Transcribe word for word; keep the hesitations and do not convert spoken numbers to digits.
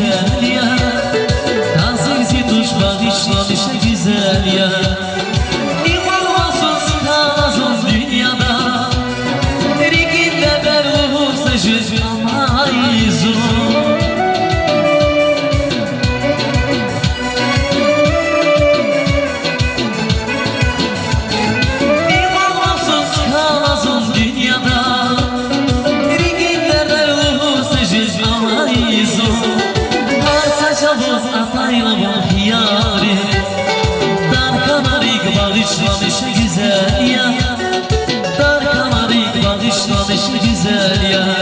гуьзел я, тазив зи туш, багъишламиша гуьзел я. Икьван вацсуз кӀанзава дуьньяда, рикӀин дердер лугьуз тежез амай зун. Икьван вацсуз кӀанзава дуьньяда, рикӀин дердер лугьуз тежез амай зун. Гьар са чӀавуз атайла вун хиялри, тар хьана рикӀ, багъишламиша гуьзел я. Тар хьана рикӀ, багъишламиша гуьзел я.